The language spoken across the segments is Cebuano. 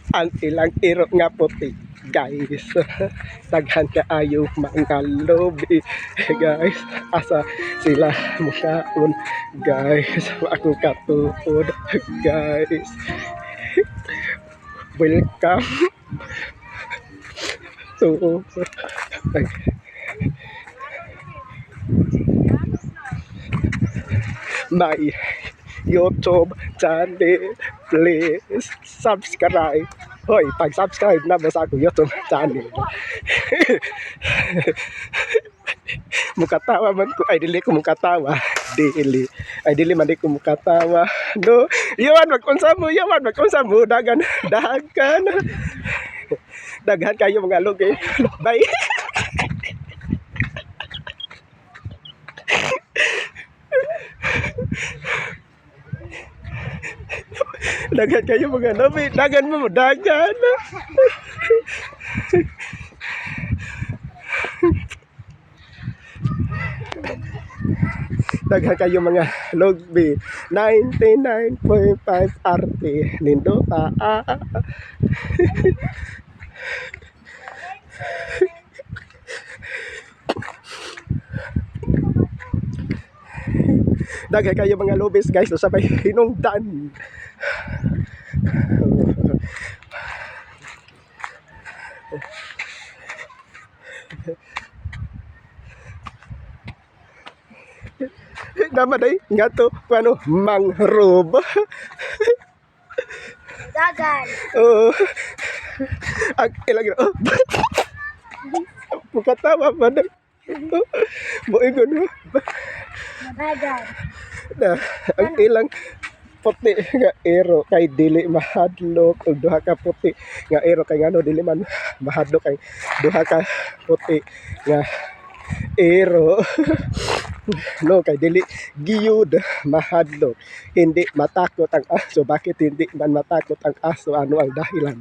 Ang ilang iro nga puti, guys. Daghan kaayo mga lobi, guys. Asa sila mukaon, guys? Ako katuod, guys. Welcome to, ay, my YouTube channel. Please subscribe. Hoy, pag-subscribe na mo sa akong YouTube channel. Mukatawa man ko. Ay, dili ko mukatawa. Dili. Ay, dili man di ko mukatawa. No. Yawan, mag-unsa mo. Yawan, mag-unsa mo. Dagan. Dagan. Daghan kayo mga lugi. Bye. Daghan kayo mga lugi. Dagan mo. Dagan. Daghan kayo mga lugbi. 99.5 RT. Nindota. Ah, ah, ah. Daghan kayo mga lubis, guys. Sa may hinungdan. Naman ay nga to ano mangrove. Dagan. Oo. Ang ilang, oh. Mukatawa ba na? Moingon mo. Dagan. Na, ang ilang puti nga ero kay dili mahadlok og duha ka puti nga ero kay ngano dili man mahadlok kay duha ka puti nga ero, no? Kay dili giyud mahadlok. Hindi matakot ang aso. Bakit hindi man matakot ang aso? Ano ang dahilan?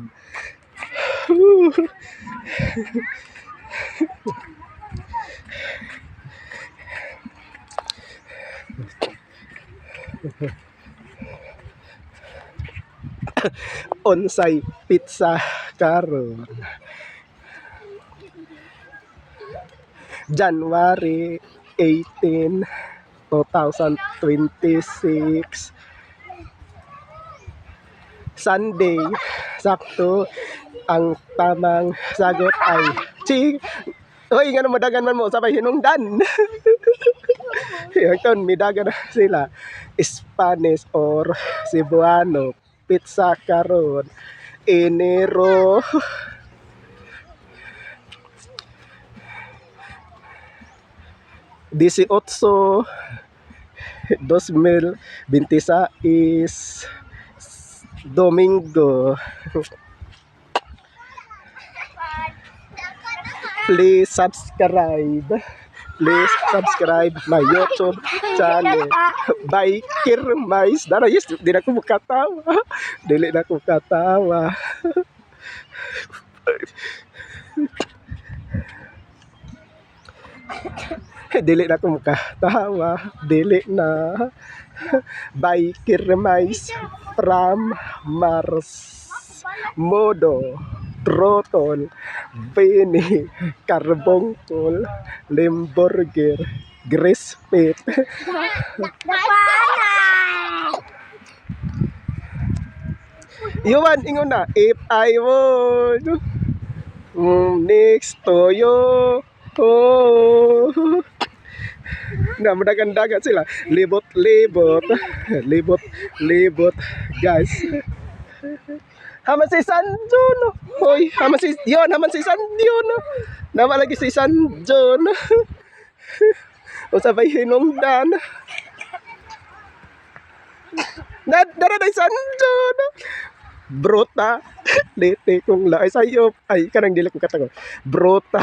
Unsay pizza karon? January 18, 2026, Sunday. Sakto, ang tamang sagot ay ching. Hoy, nga madagan man mo sabay hinungdan. Yan midagan na sila. Spanish or Cebuano. Pizza karon. Enero 18, 2026, Domingo. Please subscribe. Please subscribe my YouTube channel. By Kirmais. Dara, yes, di na ko mukatawa. Dili na ko katawa. Dili na ko mukatawa. Dili na. By Kirmais from Mars. Modo. Trotol. Bini. Carbongkol. Limburger. Grispit. Dagan. Yuan, ingon na. If I would next to you. Oh. Na, madagan-dagat sila. Libot, libot. Libot, libot. Guys. Haman si Sanjon. Hoy, haman si yon, haman si Sanjon. Nama lagi si Sanjon. Usa bay hinungdan. Na dara day Sanjon. Brota. Lete kong la ay sayop. Ay kanang dili ko katago. Brota.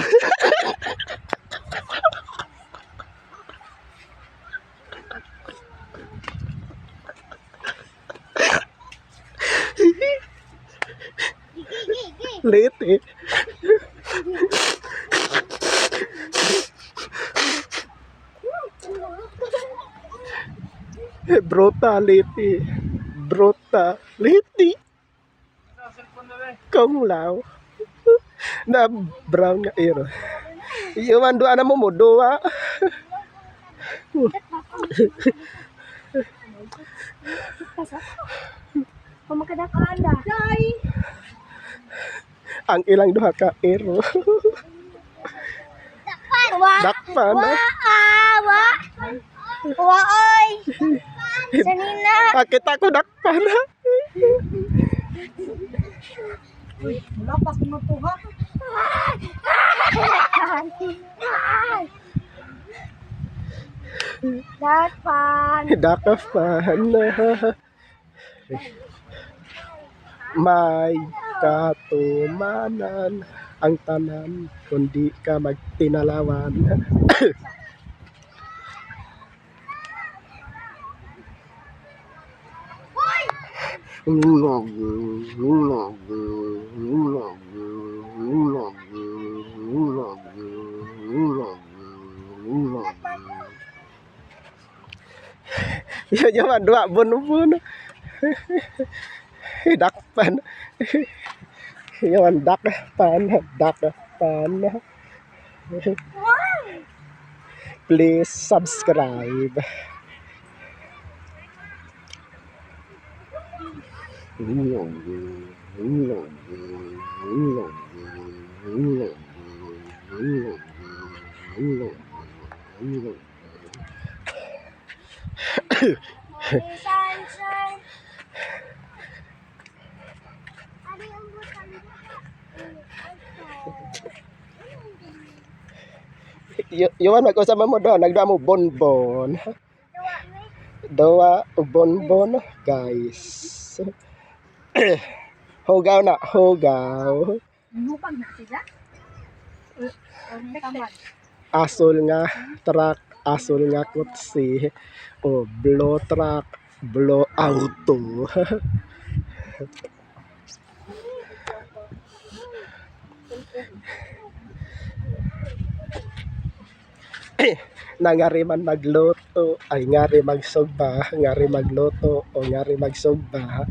Lete. Brota lete. Brota lete. Kung lao. Na brown nga iro. Iwan duha na mo mo duha. Pumakadakanda. Day! Ang ilang duha ka iro. Wa! Dakpan Wa! na. Ah, wa! Wa, oy! Sanina! Ah, kita ko dakpan na. Wala pa kung matuha. Dakpan! Dakpan na. May katumanan ang tanan kundi ka magtinalawan. Ya jaman dua bun bun. Dakpan. Yaman dakpan, dakpan. Please subscribe. Sunshine! Ano yung butang? Yaman mag-usap mo doon, nagduha mo bonbon. Duwa, may. Dawa og bonbon, guys. Hugaw na, hugaw. Nupag na sila. Asol nga truck, asol nga kutsi, o blow truck, blow auto. Nangari man magluto, ay ngari magsugba, ngari magluto, o ngari magsugba.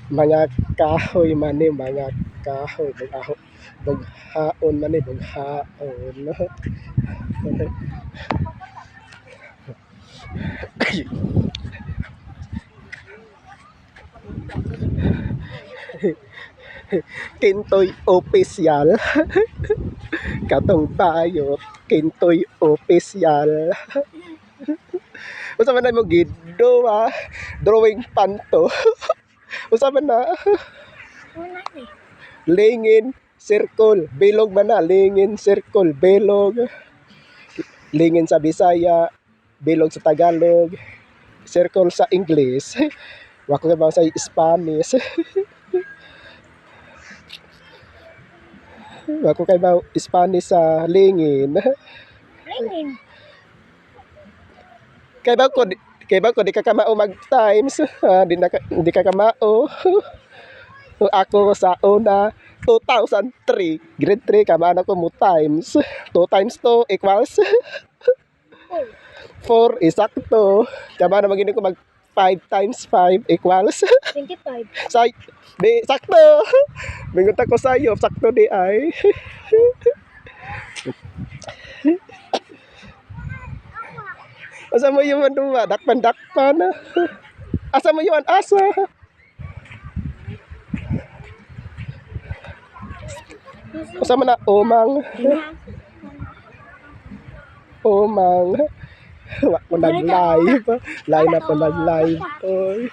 Mga kahoy man ni, mga kahoy, bughaon, bughaon man ni, bughaon. Kintoy official. Katong bayot, Kintoy official. Usa man na mo giduwa, drawing panto. Usa man na Una ni. lingin circle, bilog man na lingin circle, bilog. Lingin sa Bisaya, bilog sa Tagalog, circle sa English. Wa ko ba sa Spanish. Wa ko kay ba Spanish sa lingin. Lingin. Kay ba ko di ka kamao mag times, ah, di ka kamao. Ako sa una 2003 grade 3 kamaan ako mo times 2 times 2 equals 4, isakto. Kamaan na magini ko mag 5 times 5 equals 25. Say, di sakto. Bingon ta ko sayo, sakto di ay. Asa mo yung duwa? Dakpan dakpan. Asa mo yung asa? Asa mo na umang? Umang. Wa ko nag-live. Live na ko nag-live. Oy.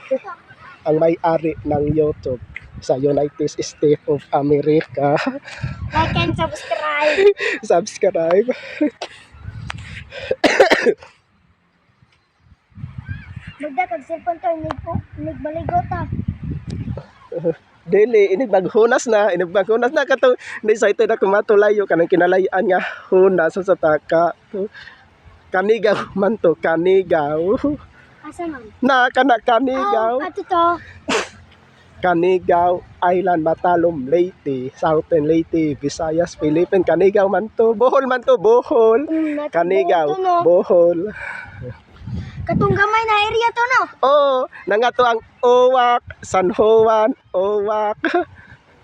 Ang may-ari ng YouTube sa United States of America. Like and subscribe. Subscribe. Magda kag cellphone to nig nig baligo ta. Dili inig maghunas na katong excited ako matulayo kanang kinalayan nga hunas sa taka. Kanigaw man to, kanigaw. Asa man? Na kana kanigaw. Oh, ato to. Kanigaw Island, Matalom, Leyte, Southern Leyte, Visayas, Philippines. Kanigaw man to, Bohol man to, Bohol. Nato Kanigaw, to, no? Bohol. Katong gamay na area to, no? Oh, nangato ang Uwak, San Juan, Uwak,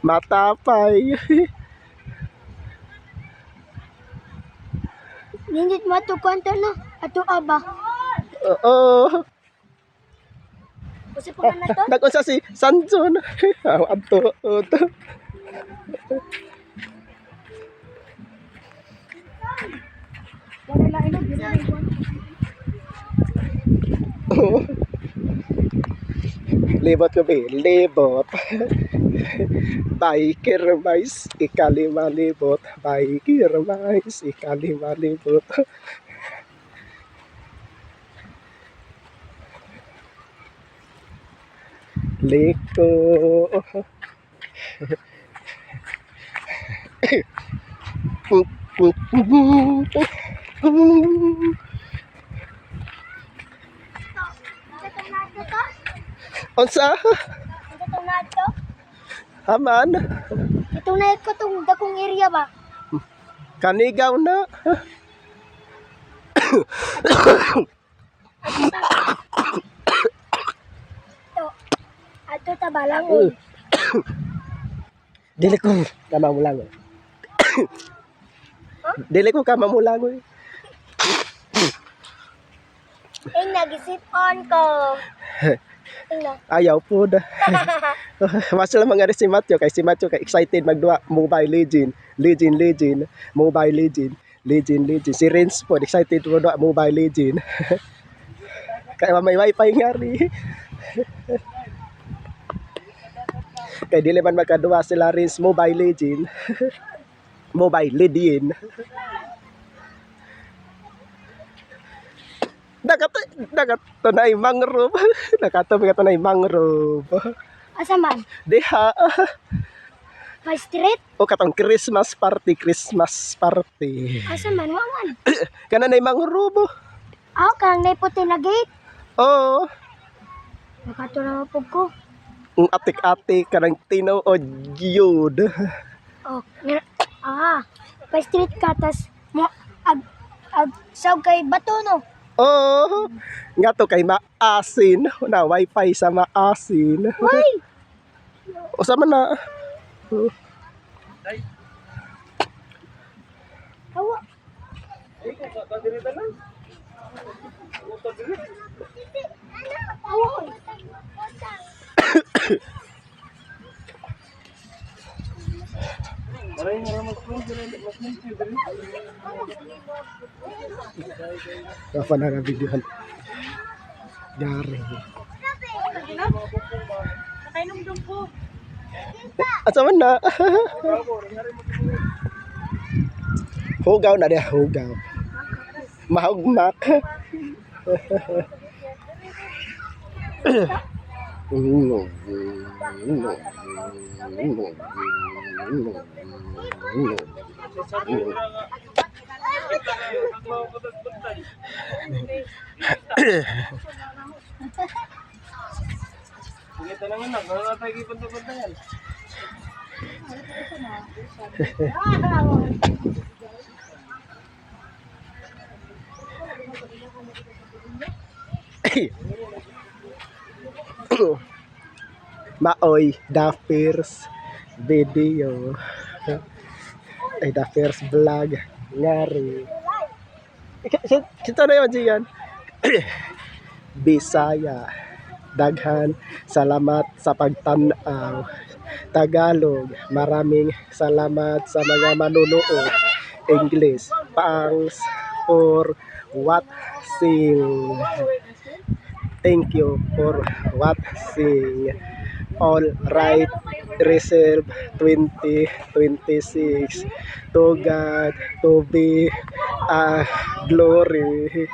Matapay. Nindot mo ato kwanto, no? Ato aba. Oo. Usa pa ka na to? Nag-unsa si Sanjon. Ang adto. Wala na ino, dili na ino. Libot ko be, libot. Biker mice, ikalima libot. Biker mice, ikalima libot. Liko. Unsa tong nato to? Unsa? Unsa tong nato? Haman? Itong na ko tong dakong area ba? Kanigaw na. To. Ato ta balangon. Dili ko kamamulangoy. Dili ko kamamulangoy. Ay, nagisip on ko. Tingnan. Ayaw po na. Mas lang mga si Matthew kay si Matthew kay excited magduwa Mobile Legend, Legend, Legend, Mobile Legend, Legend, Legend. Si Renz po excited mo duwa Mobile Legend. Kaya may wifi nga ri. Kay dili man magkaduwa sila Renz Mobile Legend. Mobile Legend. Dagat dagat tunay mangrove. Nakato ka tunay mangrove. Asa man? Diha. Pa street? O katong Christmas party, Christmas party. Asa man? Wa man. Kana nay mangrove. Ako kang naiputi na gate. Oh, Nakato na mapog ko. ang atik-atik kanang tinuod gyud. Oh, ah, pa street ka tas mo ag ag saw kay bato, no. Oh, nga to kay maasin na wifi sa maasin. Uy, Usa man na. hawa. Hawa. Oy. Kafa na nga videohan. Gari. Nakainom ko. Asa man na? Hugaw na diha, hugaw. Mahugmak. Maoy, the first video. Ay, the first vlog. Ngari. Kita na yun, Gian. Bisaya. Daghan, salamat sa pagtanaw. Tagalog, maraming salamat sa mga manunood. English, thanks for watching. Thank you for watching. All right, Reserve 2026. To God, to be a glory.